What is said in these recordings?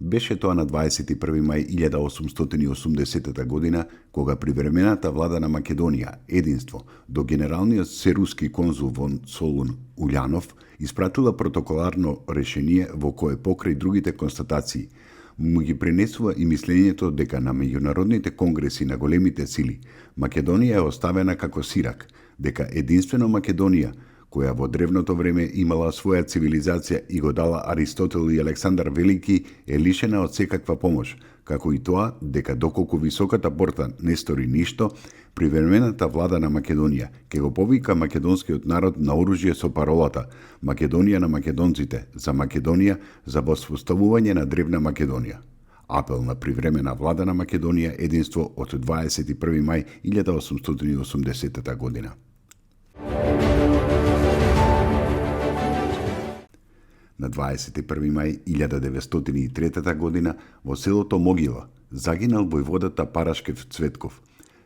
Беше тоа на 21. мај 1880 година, кога привремената влада на Македонија, Единство, до генералниот серуски конзул во Солун Улјанов, испратила протоколарно решение во кое покрај другите констатации му ги пренесува и мислењето дека на меѓународните конгреси на големите сили Македонија е оставена како сирак, дека единствено Македонија, која во древното време имала своја цивилизација и го дала Аристотел и Александар Велики, е лишена од секаква помош, како и тоа дека доколку високата порта не стори ништо, привремената влада на Македонија ќе го повика македонскиот народ на оружје со паролата Македонија на македонците, за Македонија, за воспоставување на древна Македонија. Апел на привремена влада на Македонија Единство од 21. мај 1880 година. На 21. мај 1903 година во селото Могила загинал војводата Парашкев Цветков.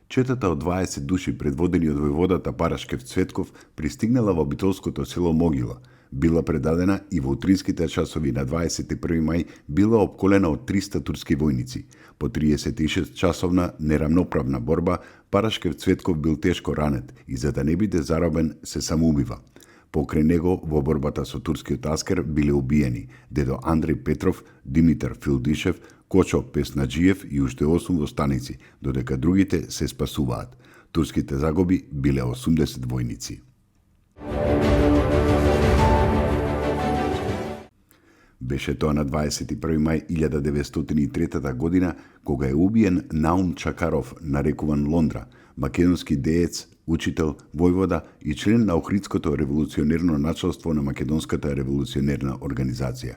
Четата од 20 души предводени од војводата Парашкев Цветков пристигнала во битолското село Могила. Била предадена и во утринските часови на 21. мај била обколена од 300 турски војници. По 36 часовна нерамноправна борба Парашкев Цветков бил тешко ранет и за да не биде заробен се самоубива. Покрај него во борбата со турскиот аскер биле убиени дедо Андреј Петров, Димитар Филдишев, Кочо Песнаджиев и уште 8 востаници, додека другите се спасуваат. Турските загуби биле 80 војници. Беше тоа на 21. мај 1903 година, кога е убиен Наум Чакаров, нарекуван Лондра, македонски деец, учител, војвода и член на Охридското револуционерно началство на Македонската револуционерна организација.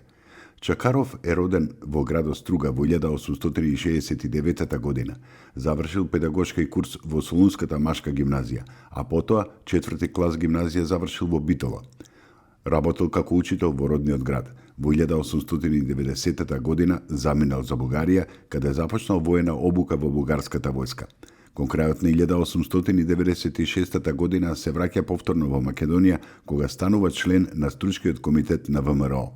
Чакаров е роден во градот Струга во 1869 година. Завршил педагошки курс во Солунската машка гимназија, а потоа 4 клас гимназија завршил во Битола. Работел како учител во родниот град. Во 1890 година заминал за Бугарија, каде започнал воена обука во бугарската војска. Кон крајот на 1896 година се враќа повторно во Македонија, кога станува член на стручкиот комитет на ВМРО.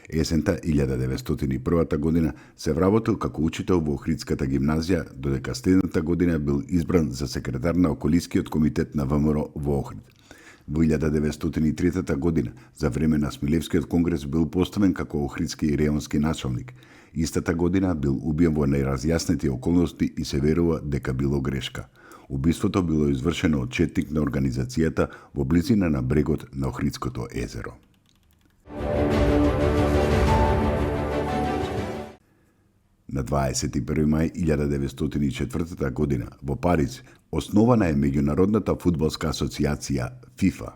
Есента 1901 година се вработил како учител во Охридската гимназија, додека следната година бил избран за секретар на околискиот комитет на ВМРО во Охрид. Во 1903 година, за време на Смилевскиот конгрес, бил поставен како охридски реонски началник. Истата година бил убиен во неразјаснети околности и се верува дека било грешка. Убиството било извршено од четник на организацијата во близина на брегот на Охридското езеро. На 21. мај 1904 година во Париз основана е Меѓународната фудбалска асоциација ФИФА.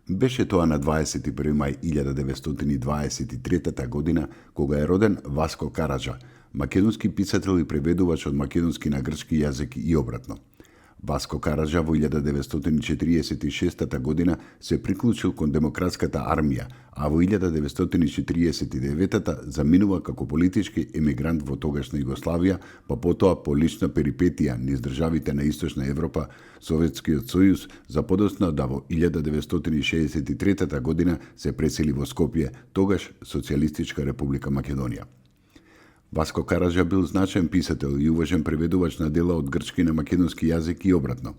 Беше тоа на 21. мај 1923 година, кога е роден Васко Караджа, македонски писател и преведувач од македонски на грчки јазик и обратно. Васко Караджа во 1946 година се приклучил кон Демократската армија, а во 1949 заминува како политички емигрант во тогашна Југославија, па потоа по лична перипетија низ државите на Источна Европа, Советскиот сојуз, за подоцна да во 1963 година се пресели во Скопје, тогаш Социјалистичка република Македонија. Васко Караджа бил значаен писател и уважен преведувач на дела од грчки на македонски јазик и обратно.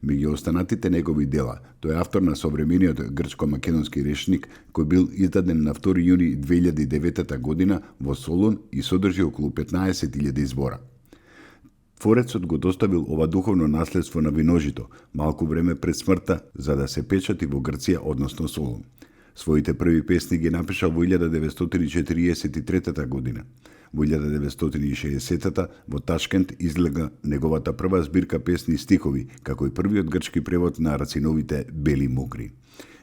Меѓу останатите негови дела, тој е автор на современиот грчко-македонски речник, кој бил издаден на 2 јуни 2009 година во Солун и содржи околу 15.000 збора. Творецот го доставил ова духовно наследство на Виножито, малку време пред смртта, за да се печати во Грција, односно Солун. Своите први песни ги напишал во 1943 година. Во 1960 во Ташкент излега неговата прва збирка песни и стихови, како и првиот грчки превод на Рациновите Бели мокри.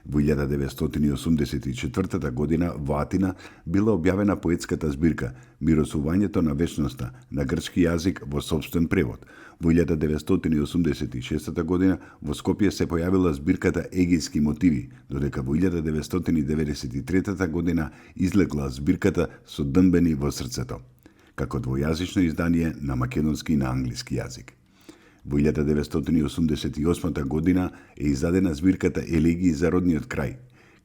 Во 1984 година во Атина била објавена поетската збирка Миросувањето на вечноста на грчки јазик во сопствен превод. Во 1986 година во Скопје се појавила збирката Егејски мотиви, додека во 1993 година излегла збирката Со дъмбени во срцето, како двојазично издание на македонски и на англиски јазик. Во 1988 година е издадена збирката Елегии за родниот крај.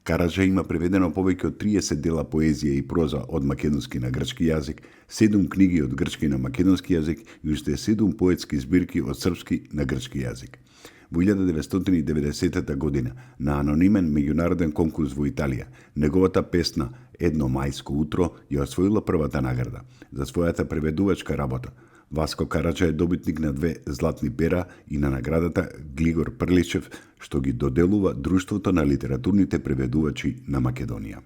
Караджа има преведено повеќе од 30 дела поезија и проза од македонски на грчки јазик, 7 книги од грчки на македонски јазик и уште 7 поетски збирки од српски на грчки јазик. Во 1990 година, на анонимен меѓународен конкурс во Италија, неговата песна «Едно мајско утро» ја освоила првата награда за својата преведувачка работа. Васко Караджа е добитник на 2 златни пера и на наградата Глигор Прличев, што ги доделува Друштвото на литературните преведувачи на Македонија.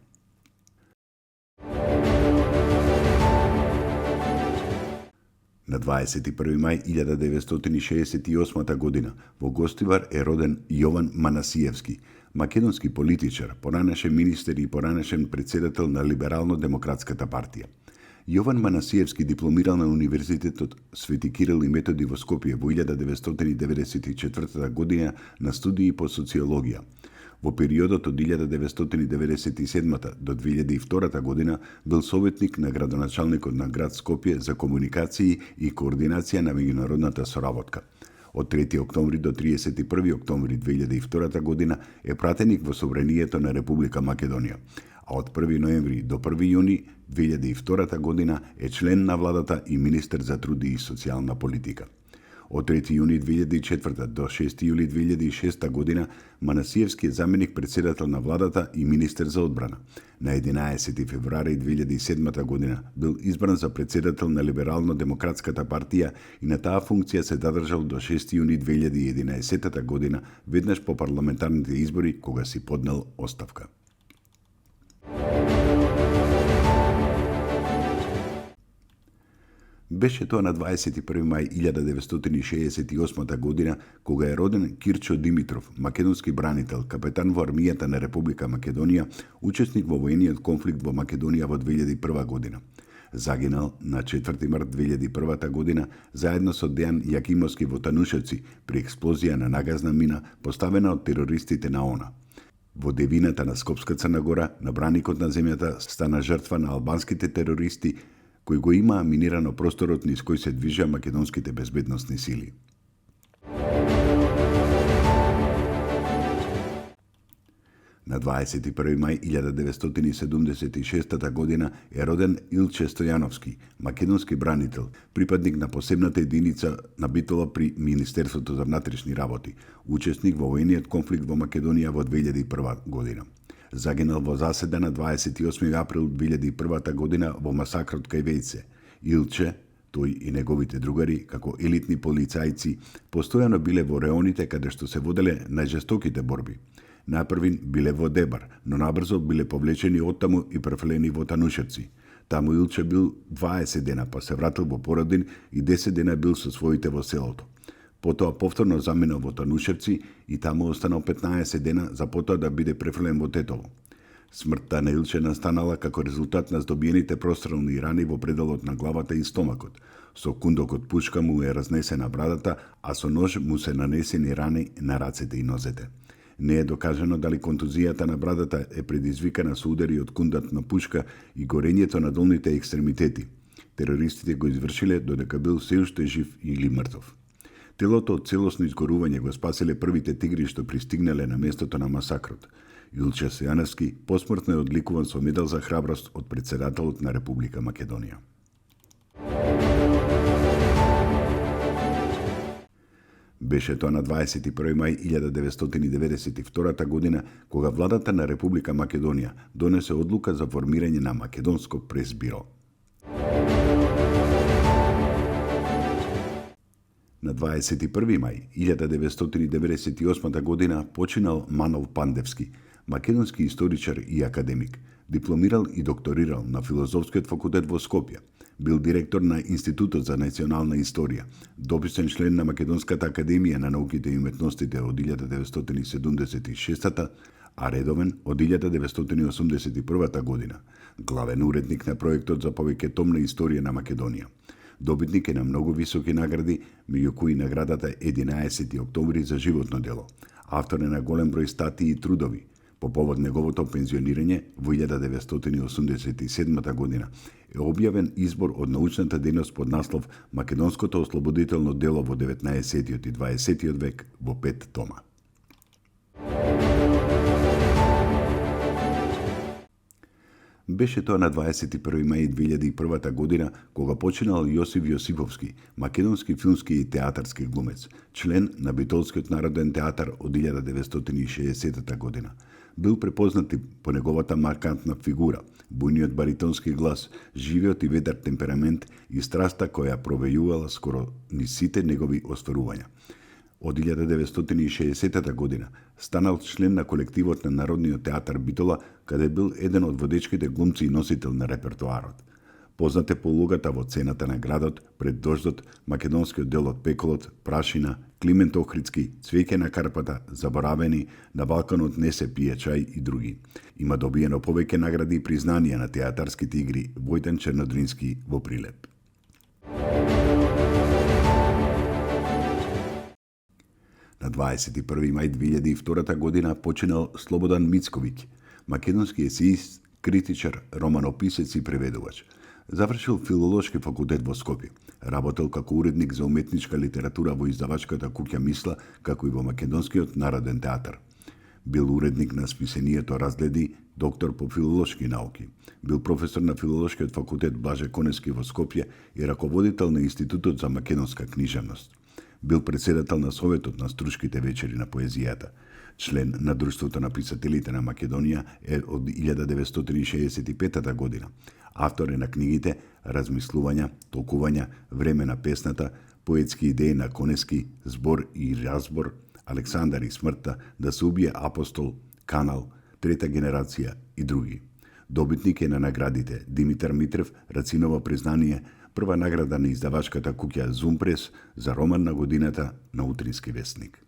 На 21. мај 1968 година во Гостивар е роден Јован Манасиевски, македонски политичар, поранешен министер и поранешен председател на Либерално-демократската партија. Јован Манасиевски дипломирал на Универзитетот Свети Кирил и Методи во Скопје во 1994 година на студии по социологија. Во периодот од 1997 до 2002 година бил советник на градоначалникот на град Скопје за комуникации и координација на меѓународната соработка. Од 3 октомври до 31 октомври 2002 година е пратеник во Собранието на Република Македонија, а од 1 ноември до 1 јуни 2002 година е член на владата и министер за труди и социјална политика. Од 3 јуни 2004 до 6 јули 2006 година Манасиевски е заменик председател на владата и министер за одбрана. На 11 февруари 2007 година бил избран за председател на Либерално-демократската партија и на таа функција се задржал до 6 јуни 2011 година, веднаш по парламентарните избори кога си поднел оставка. Беше тоа на 21 мај 1968 година, кога е роден Кирчо Димитров, македонски бранител, капетан во армијата на Република Македонија, учесник во воениот конфликт во Македонија во 2001 година. Загинал на 4 март 2001 година заедно со Дејан Јакимовски во Танушевци при експлозија на нагазна мина поставена од терористите на ОНА. Во девината на Скопска Црна Гора, на браникот на земјата стана жртва на албанските терористи кои го имаа минирано просторот низ кој се движеа македонските безбедносни сили. На 21 мај 1976 година е роден Илче Стојановски, македонски бранител, припадник на посебната единица на Битола при Министерството за внатрешни работи, учесник во воениот конфликт во Македонија во 2001 година. Загинал во заседа на 28 април 2001 година во масакрот кај Вејце. Илче, тој и неговите другари, како елитни полицајци, постојано биле во реоните каде што се воделе најжестоките борби. Напрвин биле во Дебар, но набрзо биле повлечени оттаму и префрлени во Танушевци. Таму Илче бил 20 дена, па се вратил во Породин и 10 дена бил со своите во селото. Потоа повторно заминал во Танушевци и таму останал 15 дена за потоа да биде префрлен во Тетово. Смртта на Илче настанала како резултат на здобиените прострелни рани во пределот на главата и стомакот. Со кундок од пушка му е разнесена брадата, а со нож му се нанесени рани на рацете и нозете. Не е докажано дали контузијата на брадата е предизвикана со удари од кундат на пушка и горењето на долните екстремитети. Терористите го извршиле додека бил се уште жив или мртов. Телото од целосно изгорување го спаселе првите тигри што пристигнале на местото на масакрот. Илче Стојановски посмртно е одликуван со медал за храброст од председателот на Република Македонија. Беше тоа на 21 мај 1992 година, кога владата на Република Македонија донесе одлука за формирање на Македонско пресбиро. На 21 мај 1998 година починал Манол Пандевски, македонски историчар и академик. Дипломирал и докторирал на Филозофскиот факултет во Скопје. Бил директор на Институтот за национална историја, дописен член на Македонската академија на науките и уметностите од 1976, а редовен од 1981 година. Главен уредник на проектот за повеќе томна историја на Македонија. Добитник е на многу високи награди, меѓу кои наградата 11 октомври за животно дело. Автор е на голем број статии и трудови. По повод неговото пензионирање во 1987 година е објавен избор од научната дејност под наслов Македонското ослободително дело во 19 и 20 век во 5 тома. Беше тоа на 21. мај 2001 година кога починал Јосиф Јосиповски, македонски филмски и театарски глумец, член на Битолскиот народен театар од 1960 година. Бил препознат по неговата маркантна фигура, бујниот баритонски глас, живиот и ведар темперамент и страста која провејувала скоро ни сите негови остварувања. Од 1960 година станал член на колективот на Народниот театар Битола, каде бил еден од водечките глумци и носител на репертоарот. Познат е по улогата во Цената на градот, Пред дождот, македонскиот дел од Пеколот, Прашина, Климент Охридски, Цвеќе на Карпата, Заборавени, На Балканот не се пие чај и други. Има добиено повеќе награди и признанија на театарските игри Војтан Чернодрински во Прилеп. На 21. мај 2002 година починал Слободан Мицковиќ, македонски есеист, критичар, романописец и преведувач. Завршил филолошки факултет во Скопје. Работел како уредник за уметничка литература во издавачката куќа Мисла, како и во Македонскиот народен театар. Бил уредник на списанието Разгледи, доктор по филолошки науки. Бил професор на филолошкиот факултет Блаже Коневски во Скопје и раководител на Институтот за македонска книжевност. Бил председател на Советот на струшките вечери на поезијата. Член на Друштвото на писателите на Македонија е од 1965 година. Автор е на книгите Размислувања, толкувања, Време на песната, Поетски идеи на Коневски, Збор и разбор, Александар и смртта, Да се убие апостол, Канал, Трета генерација и други. Добитник е на наградите Димитар Митрев, Рациново признание, прва награда на издавачката куќа Зумпрес за роман на годината на Утрински вестник.